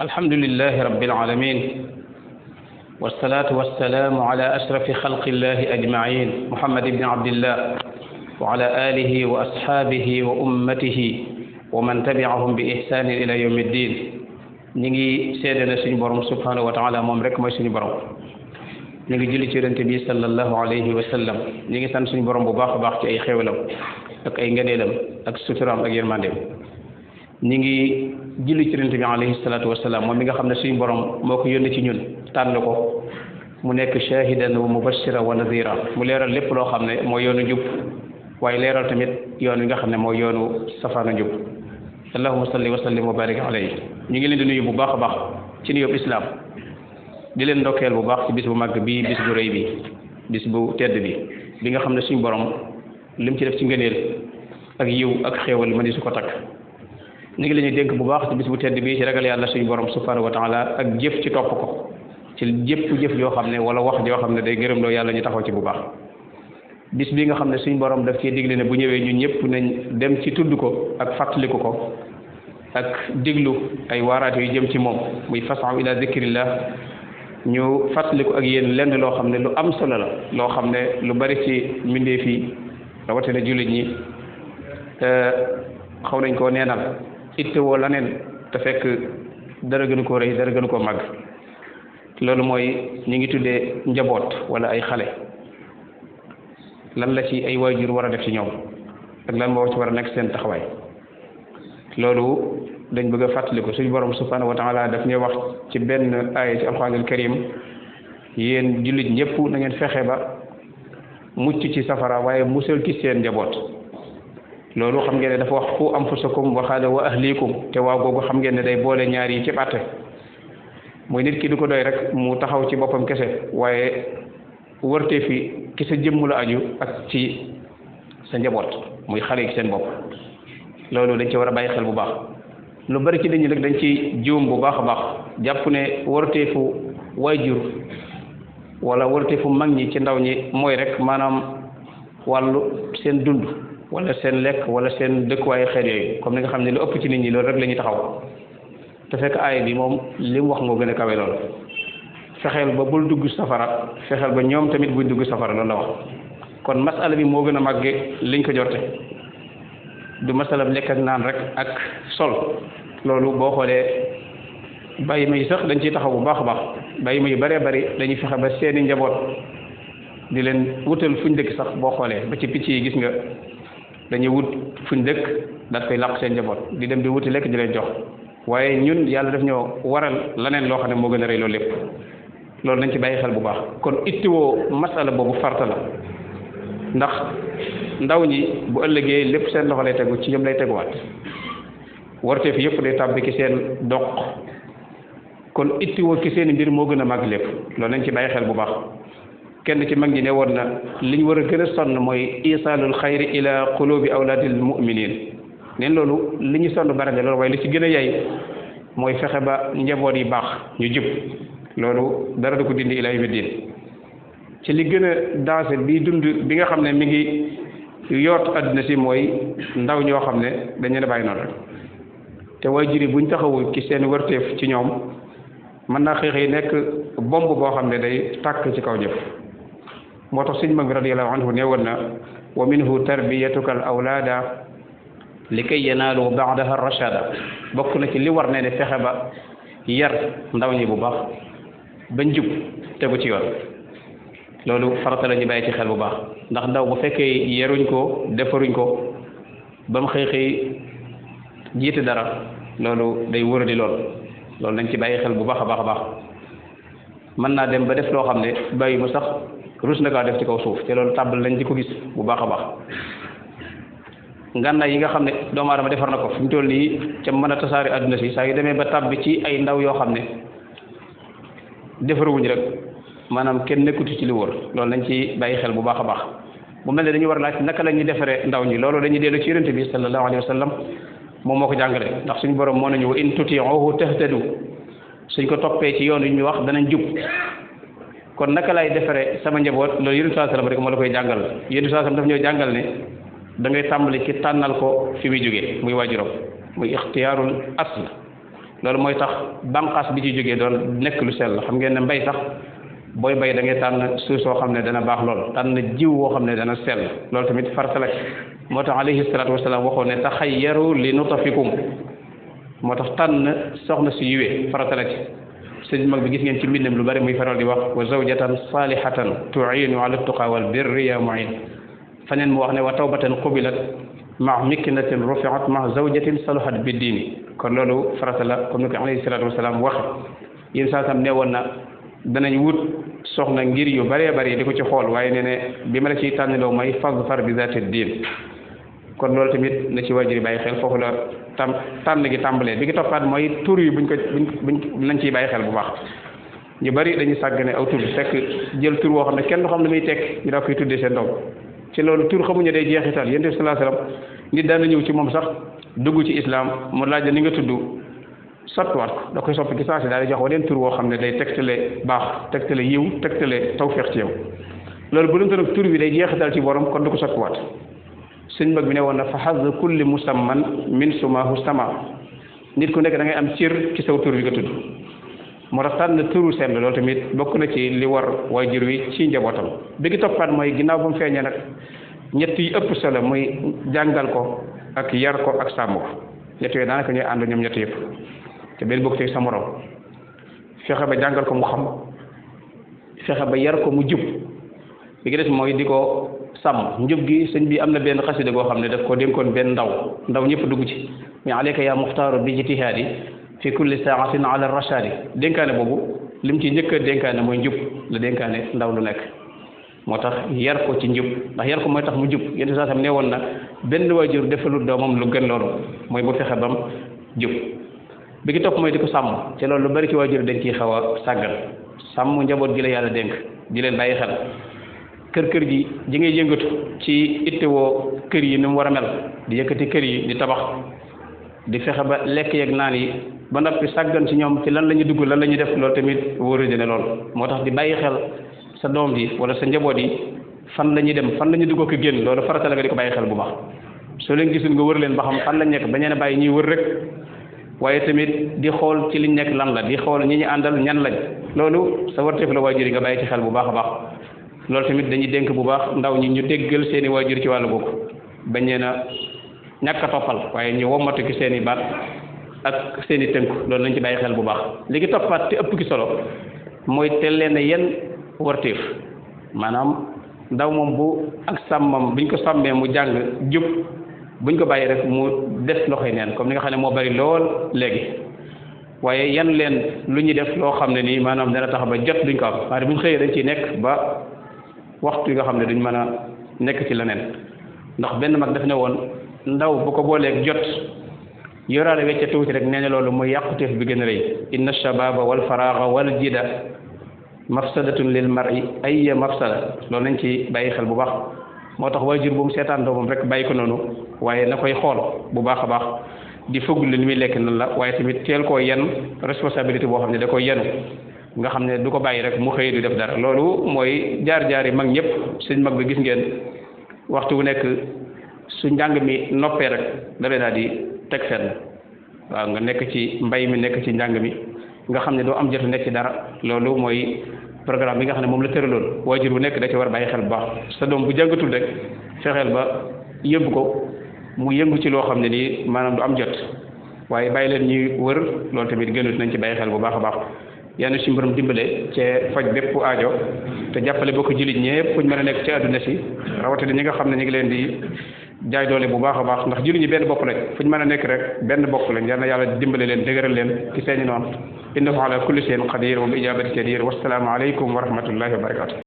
الحمد لله رب العالمين والصلاة والسلام على أشرف خلق الله أجمعين محمد بن عبد الله وعلى آله وأصحابه وأمته ومن تبعهم بإحسان إلى يوم الدين نيجي سيدنا سيدنا برم سبحانه وتعالى ممرك ما سيدنا برم نيجي جلي تيرنت بي صلى الله عليه وسلم نيجي سان سيدنا برم بباخ باخ ci ay xéwalam ak ay ngëneelam ak suturam ak yermandem نيجي julli ci yonent bi alayhi salaatu wasalaam moom mi nga xam ne suñu borom moo ko yónni ci ñun tànn ko mu nekk shahidan wa mubashira wa nadira mu leeral lépp loo xam ne mooy yoonu njub waaye leeral tamit yoon wi nga xam ne mooy yoonu safaanu njub allahumma salli wa sallim wa barik alayhi ñu ngi leen di nuyu bu baax a baax ci nuyub islam di leen ndokkeel bu baax ci bis bu màgg bi bis bu rëy bi bis bu tedd bi nga xam ne suñu borom lim ci def ci ngëneel ak yiw ak xéewal ma di su ko takk ñu ngi leen di dénk bu baax ci bis bu tedd bi ci ragal yàlla suñu borom subhanahu wa taala ak jëf ci topp ko ci jëf yoo xam ne wala wax joo xam ne day gërëm loo yàlla ñu taxaw ci bu baax bis bi nga xam ne suñu borom daf cee digle ne bu ñëwee ñun ñëpp nañ dem ci tudd ko ak fàttaliku ko ak diglu ay waaraate yu jëm ci moom muy fasaw ila zikrillah ñu fàttaliku ak yéen lenn loo xam ne lu am solo la loo xam ne lu bari ci mbindeef yi rawatina jullit ñi xaw nañ koo neenal ittewoo laneen te fekk dara gënu koo rëy dara gënu koo màgg loolu mooy ñu ngi tuddee njaboot wala ay xale lan la ci ay waajur war a def ci ñoom ak lan moo ci war a nekk seen taxawaay loolu dañ bëgg a fàttaliku suñu borom subhanahu wa taala daf ñuy wax ci benn aaya ci alxuraanul karim yéen jullit ñëpp na ngeen fexe ba mucc ci safara waaye musal ci seen njaboot loolu xam ngeen ne dafa wax ku anfusakum waxaale wa ahlikum te waaw googu xam ngeen ne day boole ñaar yi ci àtte mooy nit ki du ko doy rek mu taxaw ci boppam kese waaye wërte fi ki sa jëmm la aju ak ci sa njaboot muy xale yi seen bopp loolu dañ ci war a bàyyi xel bu baax lu bari ci nit ñi nag dañ ci juum bu baax a baax jàpp ne wërteefu waajur wala wërteefu mag ñi ci ndaw ñi mooy rek maanaam wàllu seen dund wala seen lekk wala seen dëkkuwaayu xeet yooyu comme ni nga xam ne lu ëpp ci nit ñi loolu rek la ñuy taxaw te fekk aaya bi moom li mu wax moo gën a kawe loolu fexeel ba bul dugg safara fexeel ba ñoom tamit buñ dugg safara loolu la wax kon masala bi moo gën a màgge liñ ko jorte du masala lekk ak naan rek ak sol loolu boo xoolee bàyyi ma yi sax dañ ciy taxaw bu baax a baax bàyyi ma yu bëree bëri dañuy fexe ba seeni njaboot di leen wutal fuñ dëkk sax boo xoolee ba ci picc yi gis nga dañuy wut fuñ dëkk daat koy làq seen njaboot di dem di wuti lekk di leen jox waaye ñun yàlla daf ñoo waral leneen loo xam ne moo gën a rëy loolu lépp loolu nañ ci bàyyi xel bu baax kon ittiwoo masala boobu farta la ndax ndaw ñi bu ëllëgee lépp seen loxo lay tegu ci ñoom lay teguwaat warte fi yëpp day tàbbi ki seen doq kon ittiwoo ki seen mbir moo gën a màgg lépp loolu nañ ci bàyyi xel bu baax kenn ci mag ñi ne woon na li ñu war a gën a sonn mooy isaalul xayri ila qulubi awlaadil mu'minin neen loolu li ñu sonn bare loolu waaye li ci gën a yay mooy fexe ba njaboot yi baax ñu jub loolu dara du ko dindi ila yawmi diin ci li gën a dansé bi dund bi nga xam ne mi ngi yoot àdduna si mooy ndaw ñoo xam ne dañ leen a bàyyi noonu rek te waajur yi buñ taxawul ci seen wërteef ci ñoom mën naa xëy nekk bomb boo xam ne day tàkk ci kaw ñëpp moo tax sëñ mag bi radiyallahu anhu ne woon na wa minhu tarbiyatuka al awlaada li kay yanaalu baadaha rachada bokk na ci li war ne fexe ba yar ndaw ñi bu baax bañ jub tegu ci yoon loolu farata la ñu bàyyi ci xel bu baax ndax ndaw bu fekkee yaruñ ko defaruñ ko ba mu xëy jiite dara loolu day wëradi loolu nañ ci bàyyi xel bu baax a baax a baax mën naa dem ba def loo xam ne bàyyi mu sax rus na kaa def ci kaw suuf te loolu tàbbal lañ di ko gis bu baax a baax ngànnaay yi nga xam ne doomu aadama defar na ko fi mu toll nii ca mën a tasaari àdduna si saa yu demee ba tàbbi ci ay ndaw yoo xam ne defaruwuñ rek maanaam kenn nekkutu ci li wóor loolu nañ ci bàyyi xel bu baax a baax bu mel ne dañu war a laaj naka la ñuy defaree ndaw ñi loolu dañuy dellu ci yonent bi sallallahu alayhi wa sallam moom moo ko jàngale ndax suñu borom moo nañu wa in tuti'uhu tahtadu suñ ko toppee ci yoon yu ñu wax danañ jub kon naka lay defaree sama njaboot loolu yonent sallallahu alayhi wa sallam rek moo la koy jàngal yonent sallallahu alayhi wa sallam daf ñoo jàngal ne da ngay tàmbali ci tànnal ko fi muy jógee muy waajuram muy ixtiyaarul asl loolu mooy tax bànqaas bi ci jógee doon nekk lu sell xam ngeen ne mbay sax booy bay da ngay tànn suuf soo xam ne dana baax lool tànn jiw woo xam ne dana sell loolu tamit farata la moo tax alayhi salaatu wasalaam waxoon ne taxayyaru li nutafikum moo tax tànn soxna si yiwee farata la ci sëñ mag bi gis ngeen ci mbindam lu bari muy faral di wax wa zawjatan salihatan tu'inu ala tuqa wal birri ya mu'in faneen mu wax ne wa tawbatan qubilat ma miknatin rufi'at ma zawjatin saluhat bi diini kon loolu farata la comme ni ko alayhi salaatu wasalaam wax yéen saa tam ne woon na danañ wut soxna ngir yu bëree bëri di ko ci xool waaye nee ne bi ma la ciy tànniloo mooy fazfar bi zaati diin kon loolu tamit na ci waajur bàyyi xel foofu la tànn gi tàmbalee bi gi toppaat mooy tur yi buñ nañ ciy bàyyi xel bu baax ñu bëri dañuy sàggane aw tur fekk jël tur woo xam ne kenn du xam ne muy tekk ñu daa koy tuddee seen doom ci loolu tur xamuñu day jeexital yonent bi sallallahu alayhi wasallam nit daan na ñëw ci moom sax dugg ci islam mu laaj la ni nga tudd soppiwaat ko da koy soppi ci saa si daal di jox waneen tur woo xam ne day tegtale baax tegtale yiw tegtale tawfeex ci yow loolu bu doon nag tur bi day jeexital ci borom kon du ko soppiwaat sëñ mag bi ne woon na fa hazzu kulli musamman min sumahu sama nit ku nekk da ngay am cër ci saw tur bi nga tudd moo tax tànn turu sell loolu tamit bokk na ci li war waajur wi ci njabootam bi gi toppaat mooy ginnaaw ba mu feeñee nag ñett yi ëpp solo muy jàngal ko ak yar ko ak sàmm ko ñett yooyu daanaka ñooy ànd ñoom ñett yëpp te benn bokk ci sa morom fexe ba jàngal ko mu xam fexe ba yar ko mu jub bi gi des mooy di ko sàmm njub gi sëñ bi am na benn xasida goo xam ne daf ko dénkoon benn ndaw ñëpp dugg ci mais alayka yaa muxtaaru bi ijtihaadi fi kulli saatin ala rashadi dénkaane boobu lim ci njëkk a dénkaane mooy njub la dénkaane ndaw lu nekk moo tax yar ko ci njub ndax yar ko mooy tax mu jub yenn saa sam ne woon na benn waajur defalul doomam lu gën loolu mooy bu fexe bam jub bi gi topp mooy di ko sàmm te loolu lu bari ci waajur dañ ciy xaw a sàggal sàmm njaboot gi la yàlla dénk di leen bàyyi xel kër gi ji ngay yëngatu ci ittewoo kër yi ni mu war a mel di yëkkati kër yi di tabax di fexe ba lekk yeeg naan yi ba noppi sàggan ci ñoom ci lan la ñuy dugg lan la ñuy def loolu tamit wóoru dene lool moo tax di bàyyi xel sa doom yi wala sa njaboot yi fan la ñuy dem fan la ñuy dugg ko génn loolu farata la nga di ko bàyyi xel bu baax soo leen gisul nga wër leen ba xam fan la nekk bañee ne bàyyi ñuy wër rek waaye tamit di xool ci liñ nekk lan la di xool ñi ñu àndal ñan lañ loolu sa warteef la waajur yi nga bàyyi ci xel bu baax a baax loolu tamit dañuy dénk bu baax ndaw ñi ñu déggal seeni waajur ci wàllu boobu bañee na ñàkk a toppal waaye ñu wommatu ki seeni baat ak seeni tënku loolu nañ ci bàyyi xel bu baax li gi toppaat te ëpp ki solo mooy teel leen a yenn warteef maanaam ndaw moom bu ak sàmmam buñ ko sàmmee mu jàng jub buñ ko bàyyi rek mu des loxoy neen comme ni nga xam ne moo bari lool léegi waaye yan leen lu ñuy def loo xam ne nii maanaam dana tax ba jot duñ ko am waaye buñ xëyee dañ ciy nekk ba waxtu yi nga xam ne duñ mën a nekk ci leneen ndax benn mag daf ne woon ndaw bu ko booleeg jot yoraale wecce tuuti rek nee na loolu mooy yàquteef bi gën a rëy inna shababa wal faraaga wal jida mafsadatun lil mar'i ayya mafsada loolu nañ ci bàyyi xel bu baax moo tax waajur bu mu seetaan doomam rek bàyyi ko noonu waaye na koy xool bu baax a baax di fëggul li muy lekk nan la waaye tamit teel koo yenn responsabilité boo xam ne da koy yenu nga xam ne du ko bàyyi rek mu xëy du def dara loolu mooy jaar-jaari mag ñëpp suñ mag bi gis ngeen waxtu wu nekk su njàng mi noppee rek da lay daal di teg fenn waaw nga nekk ci mbay mi nekk ci njàng mi nga xam ne doo am jotu nekk ci dara loolu mooy programme bi nga xam ne moom la tëraloon waajur bu nekk da ci war a bàyyi xel bu baax sa doom bu jàngatul rek fexeel ba yóbbu ko mu yëngu ci loo xam ne nii maanaam du am jot waaye bàyyi leen ñuy wër loolu tamit gënut nañ ci bàyyi xel bu baax a baax yal na si mbirum dimbale cee faj bépp aajo te jàppale bokk jullit ñëpp fuñ mën a nekk ci àdduna si rawatina ñi nga xam ne ñu ngi leen di jaay doole bu baax a baax ndax jullit ñi benn bopp lañ fuñ mën a nekk rek benn bopp lañ yal na yàlla dimbale leen dëgëral leen ci seeni noonu innahu ala kulli shay'in qadir wa bi ijabati jadir wassalaamu aleykum wa rahmatullahi wa barakatuh